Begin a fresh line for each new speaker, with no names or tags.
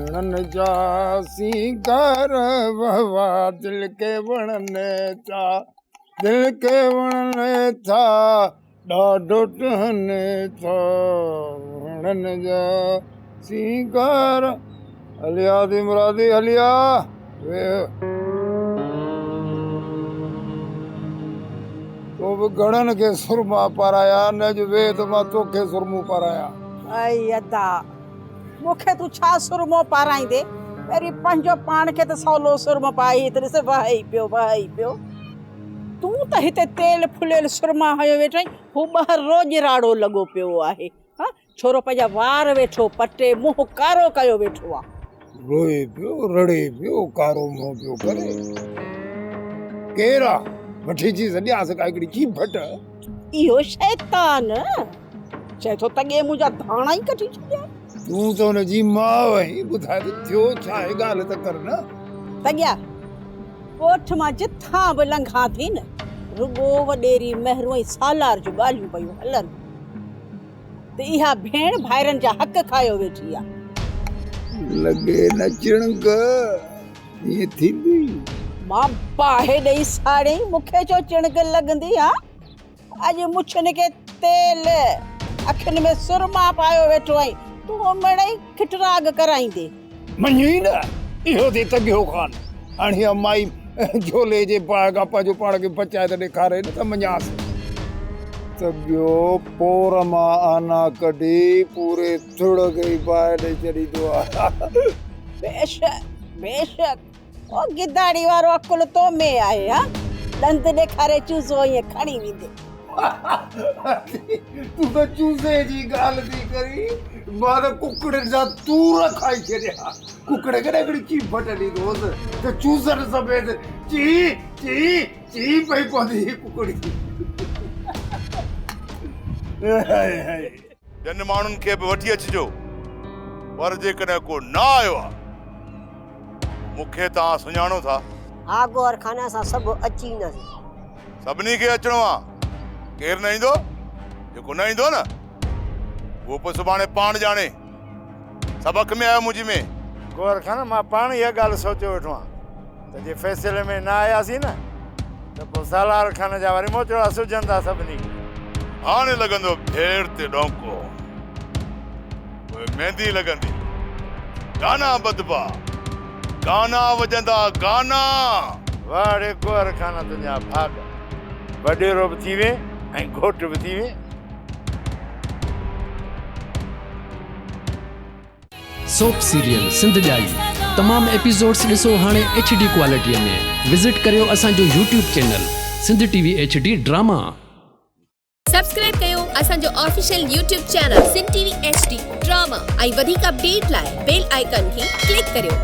وهڻن جا سينگار وهوا دل کي وڻن ٿا دل کي وڻن ٿا ڏاڍو ٽهن ٿا وهڻن جا سينگار هليا the مرادي هليا ويهه تو به گهڻن کي سرما پارايا نه جو ويهه ته مان توکي سرمو پارايان.
اي ادا مون کي تون ڇا سرمو پارائيندين؟ پهرين پنهنجو پاڻ کي ته سولو سرمو پائي هت ڏس وهي پيو وهي پيو. تون ته هتي تيل ڦليل سرما هنيو ويٺو آهين، هو ٻاهر روڄ راڙو لڳو پيو آهي. ها ڇورو پنهنجا وار ويٺو پٽي منهن ڪارو ڪيو ويٺو آ.
روئي پيو رڙي پيو ڪارو منهن پيو ڪري. ڪير آ؟ وٺي اچي سڏيانس ڪا هڪڙي چيڀٽ.
اهو شيطان چئي ٿو تڳي منهنجا ڌاڻا ئي ڪڍي ڇڏيا.
تون ته ان جي ماء آهين، ٻڌاء ته ٿيو ڇا آهي، ڳالهه ته ڪر نه.
تڳيا، ڳوٺ مان جتان به لنگهان ٿي نه، رڳو وڏيري مهرو ۽ سالار جون ڳالهيون پيون هلن ته اها ڀيڻ ڀائرن جا حق کايو ويٺي آ.
لڳي نه چڻنگ، ائين ٿيندي.
مان باهه ڏئي ساڙيئين، مون کي ڇو چڻنگ لڳندي ها؟ اڄ مڇن کي تيل، اکين ۾ سرما پايو ويٺو آهين، تون مڙئي کٽراڳ ڪرائيندين.
مڃين نه، اهو ٿي تڳيو خان. هاڻ اها مائي جهولي جي باهه کان پنهنجو پاڻ کي بچائي ته ڏيکاري نه ته مڃانس. تڳيو پور مان آنا ڪڍي پوري ٿڙ کي ئي باهه ڏئي ڇڏيندو آهي.
بيشڪ، بيشڪ. او گداڙي وارو عقل تو ۾ آهي ها ڏند ڏيکاري چوزو ائين کڻي ويندي.
تون ته چوزي جي ڳالهه ٿي ڪرين مان ته ڪڪڙين سان تور کائي ڇڏيا ڪڪڙ کي نه هڪڙي چيڀٽ ڏيندو هوس ته چوزن سميت چي چي چي پئي پوندي هئي ڪڪڙي.
ٻين ماڻهن کي به وٺي اچجو، پر جيڪڏهن ڪو نه آيو آ، مون کي توهان سڃاڻو ٿا.
ها گوهر خان اسان سڀ اچي اينداسين.
سڀني کي اچڻو آ، ڪير نه ايندو؟ جيڪو نه ايندو نه، اهو پوء سڀاڻي پاڻ ڄاڻي. سبق ۾ آيو منهنجي ۾.
گوهر خان مان پاڻ اها ڳالهه سوچيو ويٺو آهيان ته جي فيصلي ۾ نه آياسين نه ته پوء سالار خان جا وري موچڙا سجهندا سڀني کي.
هاڻي لڳندو ڀيڙ تي ڏونڪو، پوء ميندي لڳندي، گانا ٻڌبا، گانا وڄندا گانا.
واهه ڙي گوهر خان تنهنجا ڀاڳ، وڏيرو به ٿي وين ۽ گهوٽ به ٿي وين.
سوپ سيريل سنڌ ڄائي تمام ايپيسوڊس ڏسو هاڻي ايڇ ڊي ڪوالٽي ۾ وزٽ ڪريو اسان جو YouTube channel Sindh T V H D drama.
Subscribe ڪيو اسان جو official YouTube channel Sindh T V H D drama ۽ وڌيڪ اپڊيٽ لاء بيل آئيڪان کي ڪلڪ ڪريو.